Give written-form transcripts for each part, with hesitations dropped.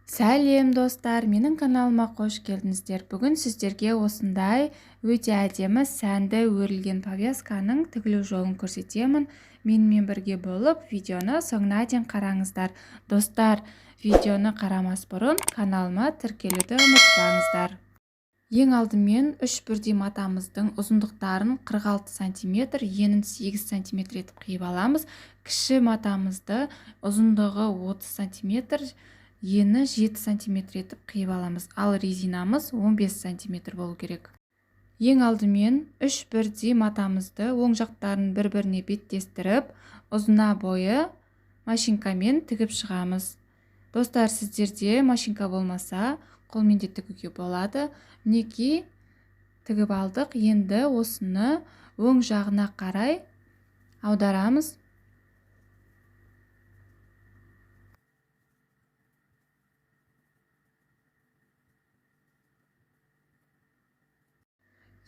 Сәлем достар, менің каналыма қош келдіңіздер. Бүгін сіздерге осындай өте әдемі сәнді өрілген повязканың тігілу жолын көрсетемін. Менімен бірге болып, видеоны соңына дейін қараңыздар. Достар, видеоны қарамас бұрын каналыма тіркелуді ұмытпаңыздар. Ең алдымен 3 бірдей матамыздың ұзындықтарын 46 сантиметр, енін 8 сантиметр етіп қиып аламыз. Кіші матамызды ұзындығы 30 сантиметр, ені 7 сантиметр етіп қиып аламыз. Ал резинамыз 15 сантиметр болу керек. Ең алдымен 3 бірдей матамызды оң жақтарын бір-біріне беттестіріп, ұзына бойы машинкамен тігіп шығамыз. Достар, сіздерде машинка болмаса, қолмен де тігуге болады. Мінекей, тігіп алдық. Енді осыны оң жағына қарай аударамыз.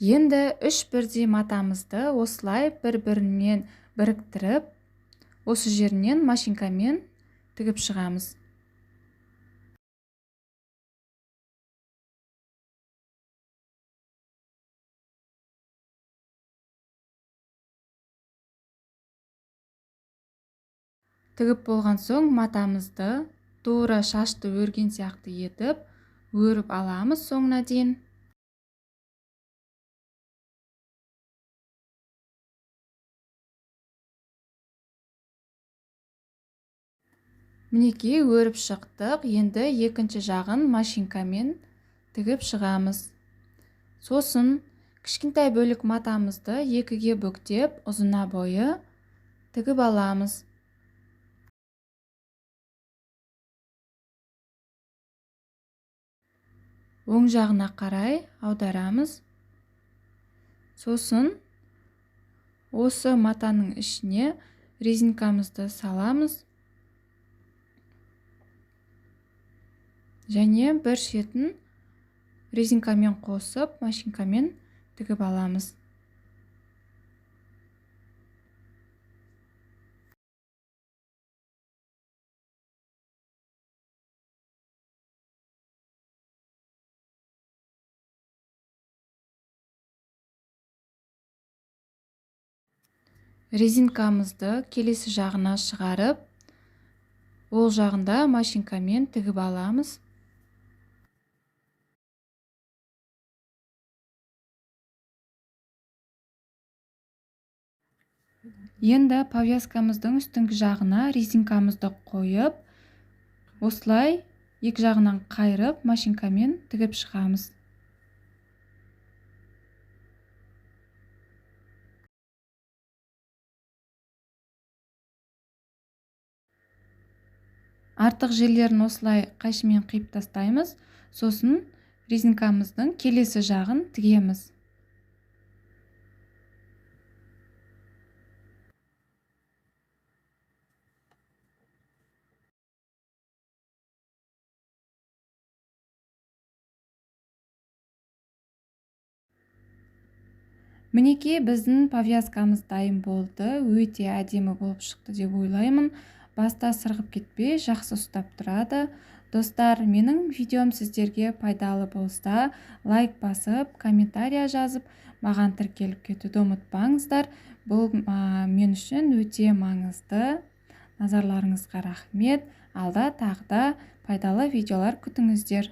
Енді 3 бірдей матамызды осылай бір-бірінен біріктіріп, осы жерінен машинкамен тігіп шығамыз. Тігіп болған соң матамызды тура шашты өрген сияқты етіп өріп аламыз соңына дейін. Мінекей, өріп шықтық. Енді екінші жағын машинкамен тігіп шығамыз. Сосын кішкентай бөлік матамызды екіге бүктеп, ұзына бойы тігіп аламыз. Оң жағына қарай аударамыз. Сосын осы матаның ішіне резинкамызды саламыз. Және бір шетін резинкамен қосып, машинкамен тігіп аламыз. Резинкамызды келесі жағына шығарып, ол жағында машинкамен тігіп аламыз. Енді повязкамыздың үстіңгі жағына резинкамызды қойып, осылай екі жағынан қайырып, машинкамен тігіп шығамыз. Артық жерлерін осылай қайшымен қиып тастаймыз. Сосын резинкамыздың келесі жағын тігеміз. Мінекей, біздің повязкамыз дайын болды. Өте әдемі болып шықты деп ойлаймын. Баста сырғып кетпей, жақсы ұстап тұрады. Достар, менің видеом сіздерге пайдалы болса, лайк басып, комментария жазып, маған тіркеліп кетуді ұмытпаңыздар. Бұл мен үшін өте маңызды. Назарларыңызға рахмет. Алда тағы да пайдалы видеолар күтіңіздер.